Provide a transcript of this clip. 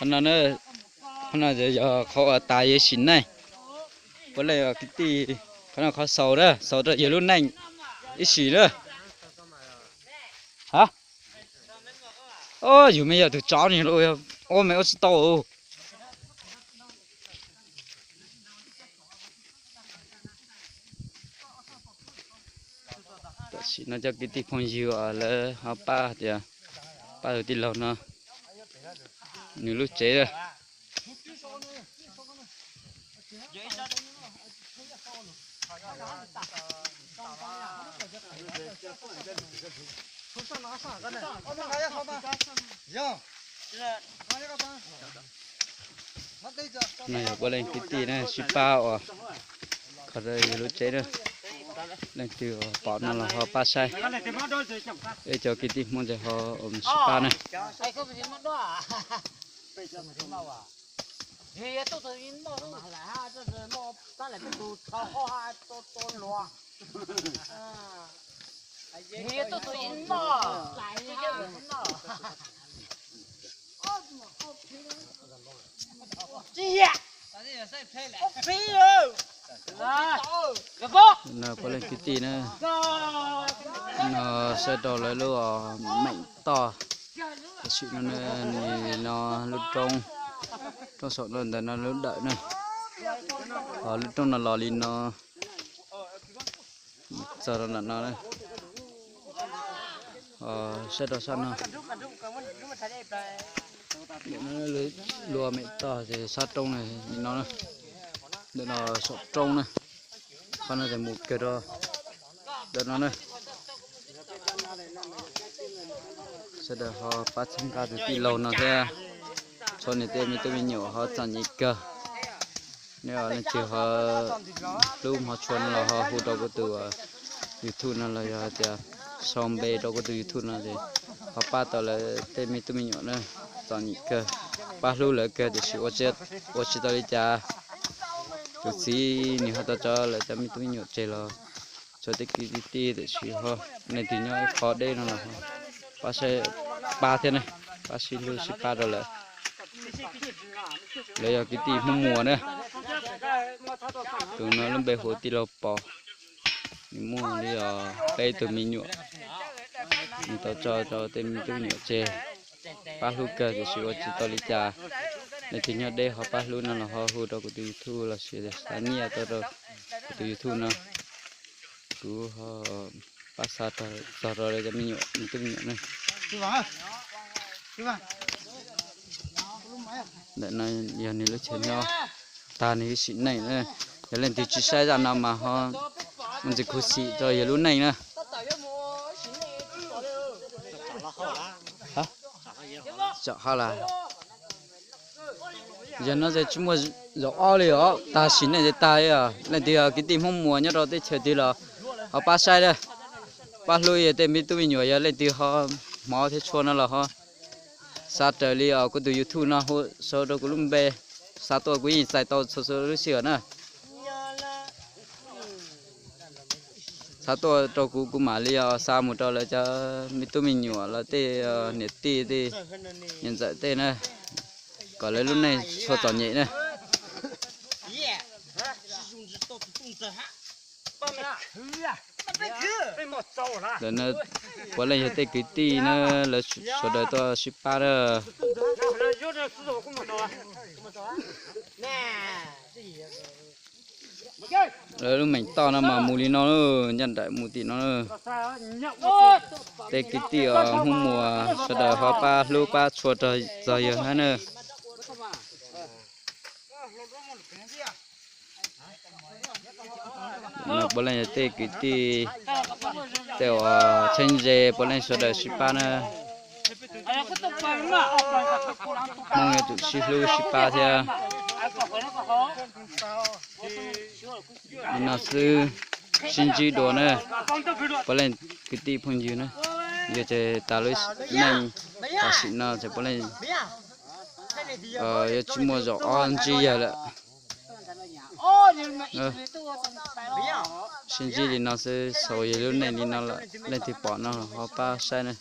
Qhov no, qhov no yog qhov uas tas yawg sim neej. Puav leej kwv tij, qhov no qhov xaus na, xaus rau yawg lub neej ib sim na. Ha, yus me yog tus tsov ni, ua me ua tsis tau. Tam sim no cov kwv tij phooj ywg lawv ho pab tias, pab tus tij laug no nws lub tsev. No yog puav leej kwv tij na sib pab ua kho rau yawg lub tsev na. Leej twg pom no los ho pab saib. Ib cov kwv tij Hmoob ces ho sib pab na. No puav leej kwv tij na, no saib rau lawv lub meem toj, tam sim no nws no lub roob, roob saum no ntawm no lub dawm na, lub roob no los li no txog rau nram no na. Saib rau sab no, lub meem toj ces sab roob li no, ntawm no saum roob na, qhov no ces mus kawg rau ntawm no na. Sawv daws ho pab txhawb nqa tus tij laug no thiab, tshuav nws tej me tub me nyuam ho txom nyem kawg. Neb leej twg ho hlub hmov tshua no los ho hu rau kuv tus YouTube no los yog tias sau npe rau kuv tus YouTube no ces ho pab tau lawv tej me tub me nyuam na, txom nyem kawg, pab hlub lawv kawg tiam sis ua tsis tau li cas. Tus txiv nws ho tau tso lawv cov me tub me nyuam tseg los tshuav tej kwv tij tiam sis ho leej twg nyob ib qho deb no los pab saib, pab thiab ne, pab sib hlub sib pab rau lawv. Lawv yog kwv tij Hmoob Muas na. Tus no lub npe hu tij laug Pov, nws muaj li peb tug me nyuam, nws tau tso rau tej me tub me nyuam tseg, pab hlub kawg tiam sis ua tsis tau li cas. Leej twg nyob deb ho pab hlub no los ho hu rau kuv tus YouTube los sis xa nyiaj tuaj rau kuv tus YouTube no, kuv ho pab xa txog rau cov me nyuam, me tub me nyuam ne. Ntawm no yog nws lub chaw nyob, tag nws ib sim neej na. Yog leej twg tsis saib zaj no mas ho mus ntxiv khuv xim rau yog lub neej na. Tsom ha las, yog no ces tsis muaj zaum ob li os, tag sim neej ces tag li os. Leej twg kwv tij Hmoob Muas nyob rau teb chaws twg los ho pab saib, pab hlub yog tej me tub me nyuam, yog leej twg ho hmov thiab tshua no los ho xa raws li os kuv tus YouTube no hu sau rau kuv lub npe, xa tuaj kuv yeej txais tau txhua txhua lub sij hawm na. Xa tuaj rau kuv, kuv mam li os xa mus rau lawv cov me tub me nyuam los tej niam tij tej, niam ntxawm tej na, kom lawv lub neej txhob txom nyem na. Ntawm no puav leej yog tej kwv tij na, lawv sawv daws tuaj sib pab na. Lawv lub meem toj no mas mus li no, ncaj nraim mus tim no. Tej kwv tij os Hmoob Muas sawv daws ho pab hlub pab tshua rau txog yawg hab na. No puav leej yog tej kwv tij, tej uas txheeb ze puav leej sawv daws sib pab na. Hmoob yuav tsum sib hlub sib pab thiab. Li no xwb, sib ntsib dua na, puav leej kwv tij phooj ywg na. Yog ces tas lub neej tam sim no ces puav leej yuav tsis muaj zaum ob ntsib yawg lawm. Sib ntsib li no xwb, xaus yog lub neej li no lawm, leej twg pom no ho pab saib na.